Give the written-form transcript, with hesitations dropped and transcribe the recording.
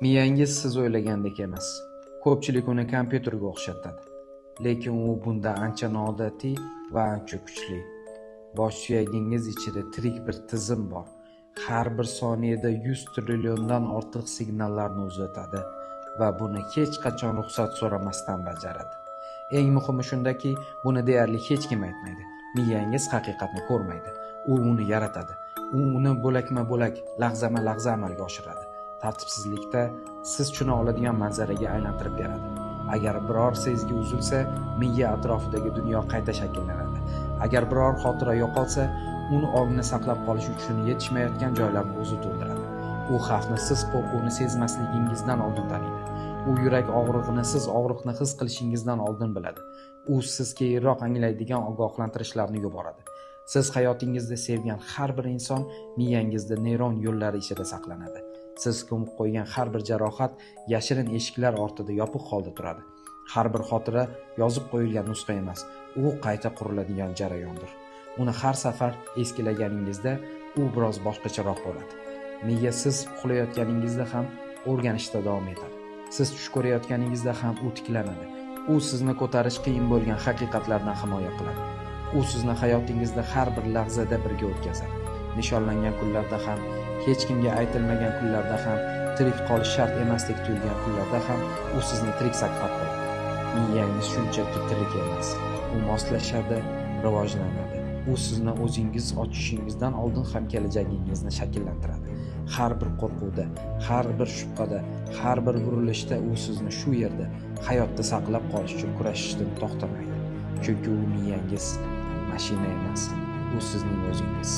Miyangiz siz o'ylagandek emas. Ko'pchilik uni kompyuterga o'xshatadi. Lekin u bundan ancha noodatiy va ancha kuchli. Bosh suyagingiz ichida tirik bir tizim bor. Har bir soniyada 100 trilliondan ortiq signallarni uzatadi va buni hech qachon ruxsat so'ramasdan bajaradi. Eng muhimi shundaki, buni deyarli hech kim aytmaydi. Miyangiz haqiqatni ko'rmaydi. U uni yaratadi. U uni bo'lakma-bo'lak, lahzama-lahza amalga oshiradi. Tartibsizlikda siz tushuna oladigan manzaraga aylantirib beradi. Agar biror sezgi uzilsa, miya atrofidagi dunyo qayta shakllanadi. Agar biror xotira yo'qolsa, uni ongni saqlab qolish uchun yetishmayotgan joylarni o'zi to'ldiradi. U xavfni siz qo'rquvni sezmasligingizdan oldin taniydi. U yurak og'rig'ini siz og'riqni his qilishingizdan oldin biladi. U siz keyinroq anglaydigan ogohlantirishlarni yuboradi. Siz hayotingizda sevgan har bir inson miyangizda neyron yo'llari ichida saqlanadi. Siz ko'mib qo'ygan har bir jarohat yashirin eshiklar ortida yopiq holda turadi. Har bir xotira yozib qo'yilgan nusxa emas, u qayta quriladigan jarayondir. Uni har safar eskilaganingizda u biroz boshqacharoq bo'ladi. Miya siz uxlayotganingizda ham o'rganishda davom etadi. Siz tush ko'rayotganingizda ham u tiklanadi. U sizni ko'tarish qiyin bo'lgan haqiqatlardan himoya qiladi. U sizni hayotingizda har bir lahzada birga o'tkazadi. Nishonlangan kunlarda ham, hech kimga aytilmagan kunlarda ham, tirik qolish shart emasdek tuyulgan kunlarda ham u sizni tirik saqlab qoladi. Miyangiz shunchaki tirik emas. U moslashadi, rivojlanadi. U sizni o'zingiz ochishingizdan oldin ham kelajagingizni shakllantiradi. Har bir qo'rquvda, har bir shubhada, har bir burilishda u sizni shu yerda, hayotda saqlab qolish uchun kurashishdan to'xtamaydi. Chunki u miyangiz mashina emas, u sizning o'zingiz.